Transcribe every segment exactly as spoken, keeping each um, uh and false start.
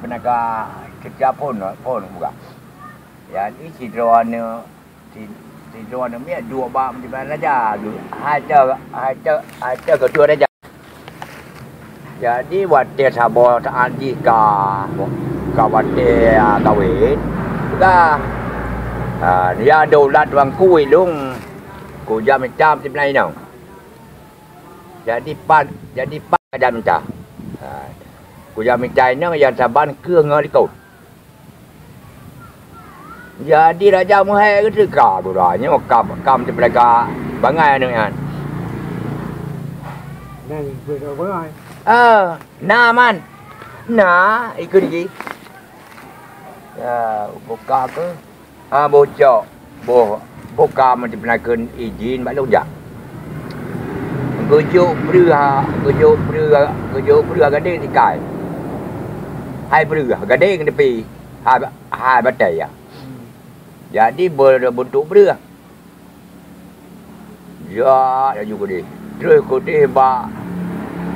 Na ka setiap phon, phon buka. Jadi sidroe aneuk, si-, sidroe aneuk miet dua bak meusiman raja. Hai teu, hai teu, hai teu keudua raja. Jadi watèe saboh taát jih ka, ka watèe, ah, kawén, peugah, ah, "Ya daulat Tuanku, ilôn kujak mita meusiman inong." Jadi pat, jadi pat adat mita. Ha, kujak mita inong nyang saban keu ngon likot. Jadi raja meuhai keuteuka gura nyoe kam, kam teupeulaka bangai aneuk nyan. Nyan ikeu bangai. Ah, na man. Na ikeu digi. Ya, buka ke? Ah, boh cok, boh, boh ka meuteupeunakeun idin bak lôn jak. Geujok breueh, geujok breueh, geujok breueh gadeng tikai. Hai breueh gadeng tepi, hai, hai batèe ya. Jadi be-, bentuk breueh. Jak laju keudeh. Troh keudeh bak,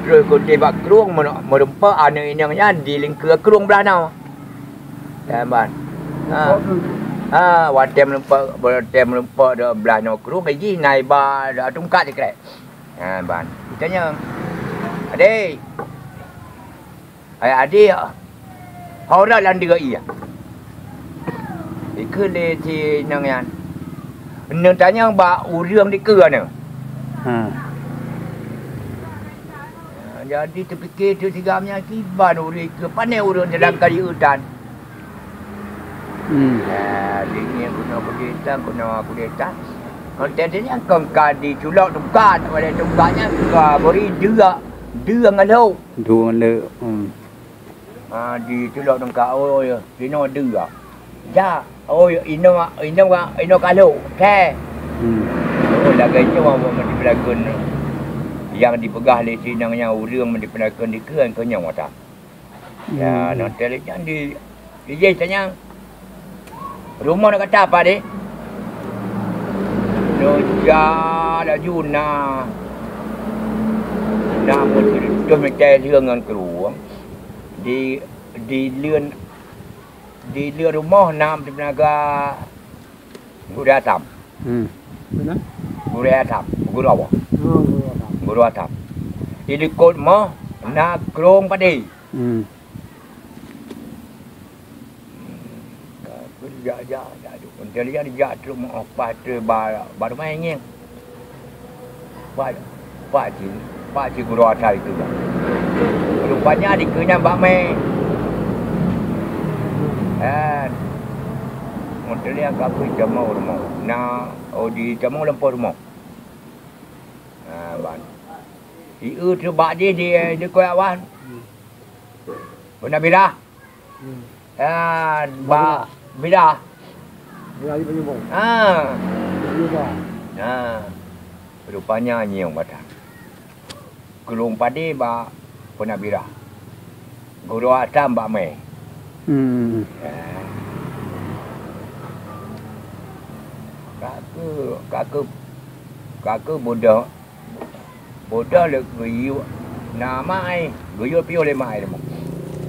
troh keudeh bak krueng meu-, meurumpok aneuk inong nyan di lingkeue krueng blah noe. Kan ban. Ha. Ha, watèe meurumpok, watèe meurumpok di blah noe krueng, jih na iba tungkat sikrek. Ha, ban. Tanyong, "Adé, Hai adé, ho rot lam deuek ie?" Dikeue lé si inong nyan. Neutanyong bak ureueng dikeue nyoe. Hmm. Jadi teupike teuk sigam nyan kiban ureueng dikeue, pane ureueng dalam kali utan. Hmm. Ya, dingin keunoe kudeta, keunoe kudeta. Kontén nyan kon ka diculok tungkat, oleh tungkat nyan ka beri deuek, deuek ngon lhok. Dua ngon le, hmm. Ha, di tulok tungkat, oh, ya, sinoe deuek. Ja, oh, ya, inoe, inoe, inoe kalok, khe. Hmm. Oh, lagèe nyoe awak meuteupeunakeun. Nyang dipeugah lé si inong nyan ureueng meuteupeunakeun dikeue keu nyoe mata. Ya, hmm, nang teulijan di, di jih tanyong. Rumoh na gata apa, Dek? Neuja laju na, na meututoh meutai lheueh ngon krueng. Di, di leuen, di leuen rumoh na meuteupeunaga gurèe asam. Hmm. Gurèe asam, gurèe apa? Oh, gurèe asam. Gurèe asam. Di likot rumoh na krueng padé. Hmm. Ka jak, jak, jak. Enteuk lheueh jak trok meu'oh paih teuk ba, ba rumoh ngieng. Pak, pak cit, pak cit gurèe asai keu. Rupanya dikeue nyan bak mè. Kan. Enteuk lheueh ka peucamong rumoh. Na, oh, dicamong lampôh rumoh. Ha, ban. Ieu teuk bak jih di, di kue awan. Beuna birah. Hmm. Ah, ba-, bira. Bira di Panyumbong. Ah. Bira. Ah. Rupanya nyoe batang. Krueng padé bak peuna bira. Gurèe asam bak mè. Hmm. Ya. Ka keuh, ka keuh, ka keuh bodoh. Bodoh lé geuyue na mak ai, geuyue piôh lé mak ai rumoh.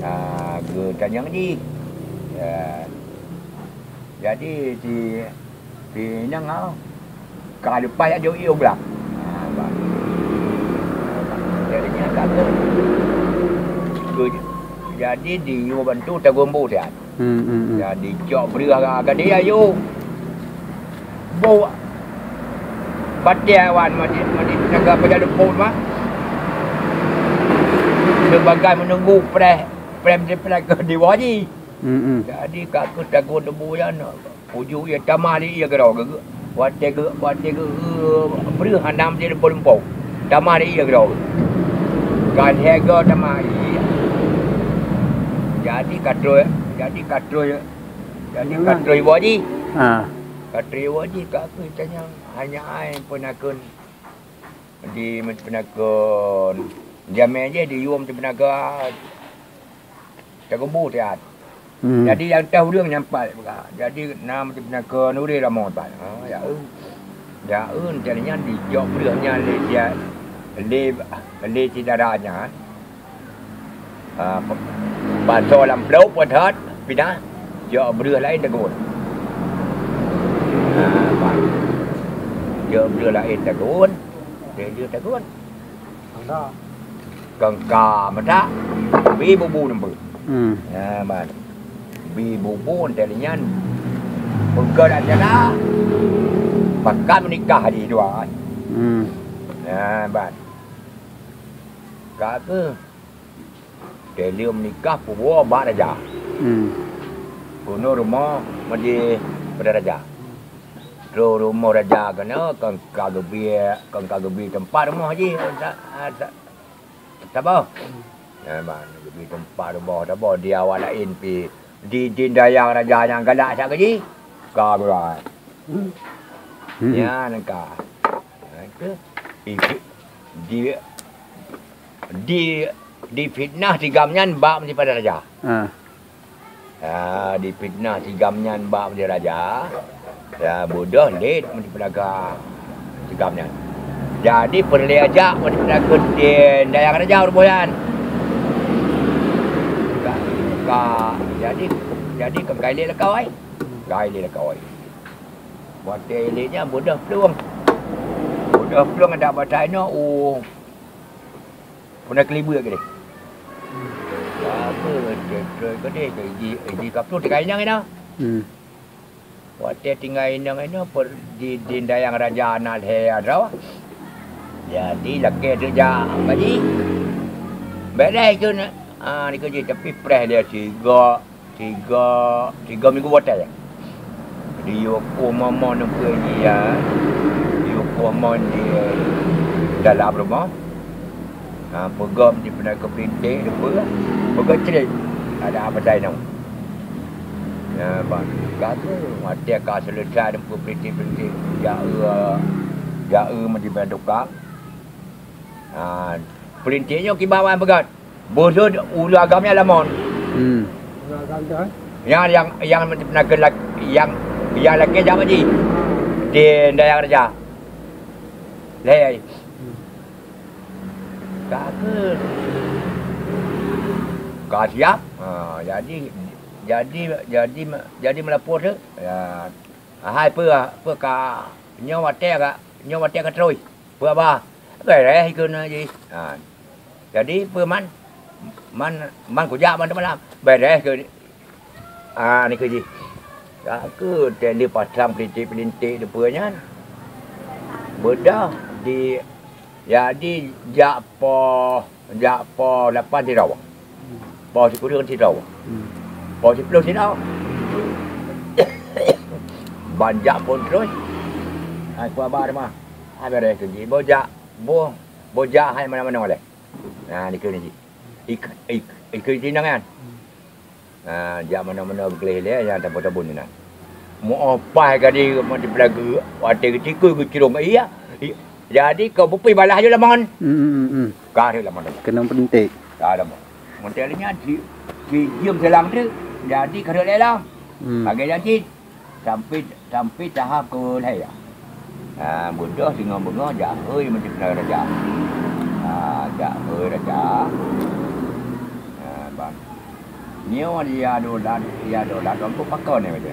Ah, geutanyong jih. Ya. Jadi si, si inong ka leupah jak jok yue blah. Ah, bah. Jadi nyan ka keuh. Geu-, jadi diyue bantu tagun bu siat. Hmm, hmm, hmm. Ya, dicok breueh ka, ka dia yue. Boh batèe wan madi, madi teunaga peujalup phon mah. Sebagai menunggu preh, preh, preh, preh keu diwoe jih. Hmm, hmm. Jadi ka keuh tagun bu nyan, uju ie tamah lé ie keudroe geu-, watèe geu-, watèe geu-, breueh hana meuteuleumpô-leumpô. Tamah lé ie keudroe. Ka lhèe goe tamah ie. Jadi ka troh, jadi ka troh Jadi ka troh iwoe jih. Ha. Ka troh iwoe jih ka keuh tanyong hanya ai peunakeun di peunakeun jamé jih di yuem di peunaga tagun bu siat. Hmm. Jadi nyang teuh ureueng nyan pat. Jadi na peunakeun ureueng lamon pat. Ha, ya eu. Ya eu, jadi nyan dijok breueh nyan lé dia, lé, lé syedara nyan. Ah, pe-, Pasoe lam ploh peuthot pinah, jok breueh laén tagun. Ha, ban. Jok breueh laén tagun, teuh tagun. Kengka meutak, bi bubu nembeu. Hmm. Ha, ban. Bi bubu teuh nyan peugah acara, pakat meunikah di dua. Hmm. Ha, ban. Ka keuh. Teuh lheueh meunikah peuwoe bak raja. Hmm. Keunoe rumoh meudi pada raja. Troh rumoh raja keunoe kon ka geubi, kon ka geubi teumpat rumoh jih. Sa-, sa-, saboh. Memang geubi teumpat rumoh saboh di awak laén pi. Di, di dayang raja nyang galak sak keu jih. Ka geubai. Hmm. Nyan ka. Ha, itu. Di, di, di, difitnah si Gam nyan bak meusipada raja. Ha. Ha, difitnah si Gam nyan bak meusipada raja. Ya, bodoh lé meusipada si Gam nyan. Jadi, peureulée jak meusipada keutin dayang raja ruboh nyan. Ka, ka, jadi, jadi kon ka ilée lakawai. Ka ilée lakawai. Watée ilée nyan bodoh plueng. Bodoh plueng adak bak inoe, uh, puna keulibeue keudeh. Apa, troi-troi keudeh, iji, iji kaplu tinggai inong inoe. Hmm. Watée tinggai inong inoe, per-, di, di dayang raja na lhée droe. Jadi, lakée teujak bak jih. Bék dai keu na, ah, dikeue jih, tapi preh dia sigoe. Tiga, tiga minggu watée. Di yue kueh momon neupeu jih, ya. Di yue kueh mon di dalam rumoh. Ha, peugah di peunaga peulinté neupeu. Peugah cret. Ada apa sai nong? Ya, bang. Ka tu, watée ka selesai neupeu peulinté-peulinté. Jak eu, jak eu meudiban tukang. Ha, peulinté nyoe kiban wan peugah. Beusuet ureueng agam nyan lamon. Hmm. Nyang, nyang, nyang, nyang lakée jak bak jih. Di dayang raja. Lhée. Ka keuh. Ka siap. Ha, jadi, jadi, jadi, jadi meulapor tu. Ya. Hai, peue, peue ka, nyoe watée ka, nyoe watée ka trôi. Peue haba? Beureh keu na jih. Ha. Jadi peue man? Man, man kujak man teumalam. Beureh keu, ha, nikeue jih. Ka keuh teuh pasang peulinté-peulinté di peue nyan. Beudôh di, jadi jak poh, jak poh lapan sidroe. Poh sikureueng sidroe. Hmm. Poh siploh sidroe. Ban jak phon terus. Hai, peue haba teuma? Hai, beureh keu jih. Boh jak, boh, boh jak hai manoe-manoe lé. Nah, dikeue jih. Ik, ik, ikeue jih nyan kan? Nah, jak manoe-manoe beugleh lé nyang tabon-tabon nyan. Meu paih ka di meuti peulagu watée geutikui geucurong iya. I-, jadi keu bukui balah ju lamon. Hmm, hmm, hmm, hmm. Ka rhot lamon. Keunong peulinté. Ka lamon. Meuntée nyan si, si jeuem seulang teuk, jadi ka rhot lé lam. Hmm. Lagée nyan cit. Sampai, sampai tahap keu lhée. Ha, beudôh singoh beungoh jak hôi meuti peulagu raja. Ha, jak hôi raja. Ha, ban. Nyoe ya dolat, ya dolat, Tuanku pakon nyoe je.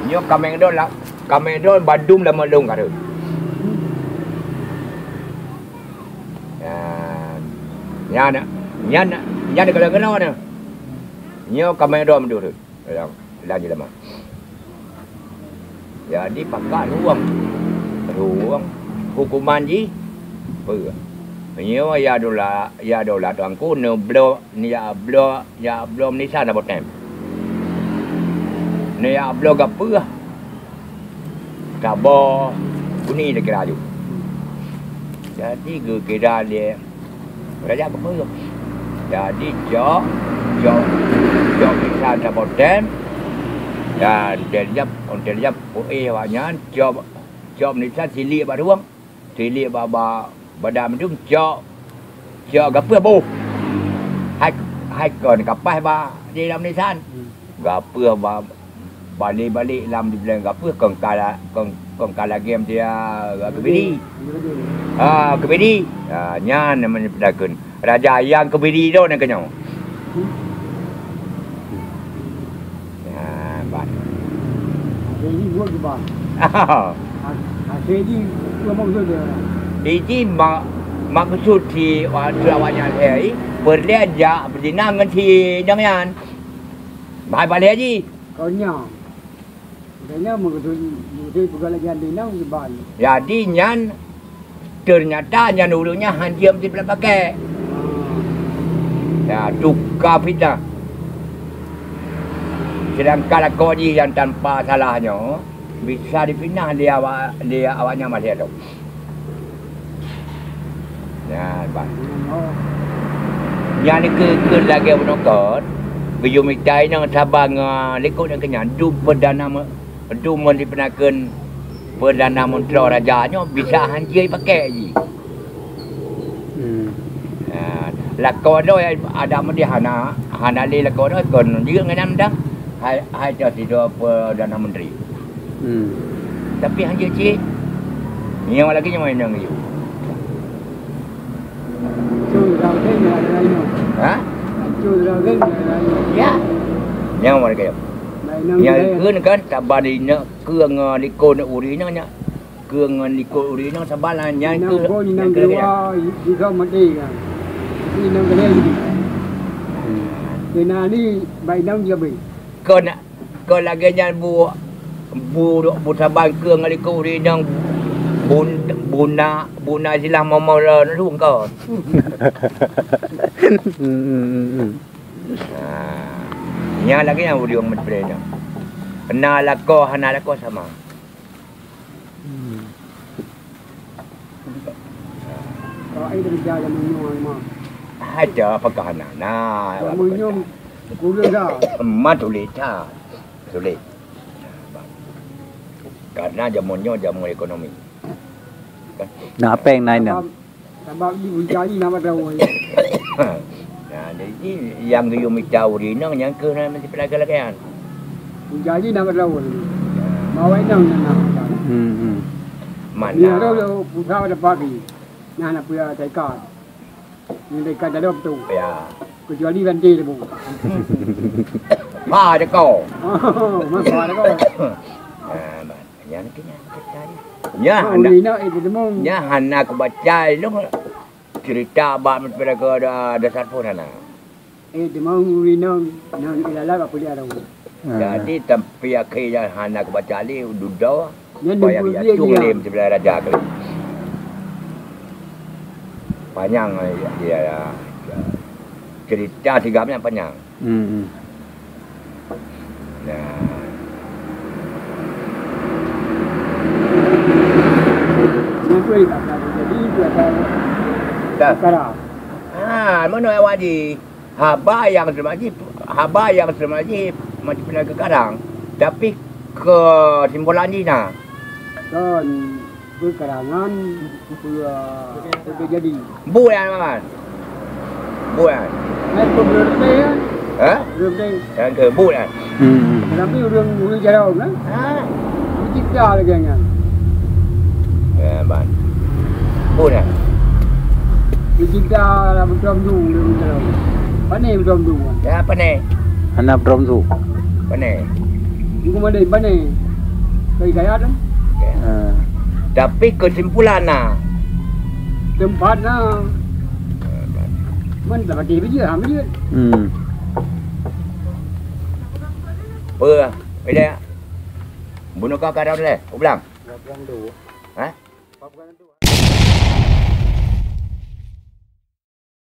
Nyoe kaméng droe la, kaméng droe badum lam lôn ka rhot. Ha, nyan, nyan, nyan keunoe-keunoe nyoe. Nyoe kaméng droe meudurut. Lam, lam jeulaman. Jadi pakat ruweueng. Ruweueng huköman jih peue? Meunyoe ya dola, ya dola tuanku neubloe, neujak bloe, jak bloe meunisan saboh tem. Neujak bloe gapeuh. Saboh buni lagée laju. Jadi geukira lé raja geupeugah. Jadi cok, cok, cok meunisan saboh tem. Dan teuliap, teuliap puéh awaknyan cok, cok meunisan siliek bak ruweueng. Siliek bak, bak badan meudum cok, cok gapeuh boh. Hai, hai kon kapaih bak di lam meunisan. Hmm. Gapeuh ba-, balek-balek lam dibilang gapeuh kon ka la-, kon, kon ka lagée dia keubiri. Ha, keubiri. Ha, nyan namanya peudakun. Raja nyang keubiri tu nyang keunyoe. Jadi buat ke bang? Akhirnya apa maksud dia? Jadi ma-, maksud si, ah, awaknyan lhèe, peureulèe jak beuzinah ngon si inong nyan. Bahai balèe jih. Kau nyang. Kayaknya maksud, maksud peugah lagi anti nang ke bang. Jadi nyan Teunyata nyan ureueng nyan han jeuet meusiplak pakèk. Ya, tuka fitnah. Seudangkan lakoe jih nyang tanpa salah nyoe bisa jifitnah lé awak, lé awaknyan maté lom. Nyan, bah. Nyan keu, keu lagèe bunoe kon, geuyue mita inong saban ngon likot nyang keunyan, dum perdana me-, Dum mon jipeunakeun Perdana Menteri raja nyoe bisa han jeuet pakèk jih. Hmm. Ha, lakoe droe adak meudeh hana, hana lé lakoe droe kon jeuet ngon nyan mantong. Hai, hai cok sidroe Perdana Menteri. Hmm. Tapi han jeuet cit. Nyoe lagèe nyoe inong geuyue. Ha? Ya. Nyoe lagèe nyoe. Nyang kheun kan saban inong Keu ngon likot ureueng inong nyan, keu ngon likot ureueng inong saban lah nyan keu inong keuluwa, inong maté kan. Inong keudeh. Keunan ni bak inong jih abéh. Kon, kon lagèe nyan bu, bu, bu saban keu ngon likot ureueng inong bun-, buna, buna silah momo langsung kon. Hmm, hmm, hmm, hmm. Ha. Nyan lagèe nyan ureueng meuteupeu inong. Na lakoe hana lakoe sama. Hmm. Hai dah apakah hana? Nah, jameun nyoe kureueng dah. Mat sulit that. Sulit. Karena jameun nyoe jameun ekonomi. Nah, apa yang lain dah? Sabab di Puncak ni nama tahu. Nah, jadi yang geuyue mita ureueng inong nyang keu na meusiplak lagèe nyan. Puncak ni nama tahu. Mawai nang nang. Hmm, hmm. Mana? Ni ada pusat ada pagi. Nah, nak punya taikan. Ni taikan dalam tu. Ya. Kecuali rantai tu. Ha, dekat. Oh, masa dekat. Nah, Nyan keuh nyan, nyan hana, nyan hana kubaca lôn cerita bak mereka da-, dasar pun hana. Eh, teuma ureueng inong, nang ilalai bak puléh arung. Jadi, sampai akhé nyan hana kubaca lé, dudoe, payah diacung lé, siblah raja keuh. Panyang, ya, ya, ya. Cerita sigam nyan panyang. Hmm, hmm. Nah. Dah. Perkara. Ha, meunoe awak jih. Haba nyang seuma jih, haba nyang seuma jih macam pernah keu karang. Tapi keusimpulan jih na. Kon. Peukarangan, peu-, peue jadi. Bu nyan, Mak Man. Bu nyan. Nyan peue, peue, peue, ya? Ha? Peue, peue. Nyan keuh bu nyan. Hmm, hmm. Tapi ureueng, ureueng jaroe, kan? Ha? Cipta lagèe nyan. Ya, Mak Man. Bu nyan. Cipta lah beutôi tu, ureueng jaroe. Pane beutôi tu, kan? Ya, pane. Hana beutôi tu. Pane. Bukan mana, mana? Kaya-kaya tu. Ya. Ha. Tapi kesimpulan na. Tempat na. Man tak pakai biji, ha, biji. Hmm. Apa? Beda. Bunuh kau kadang deh, ublang. Ha?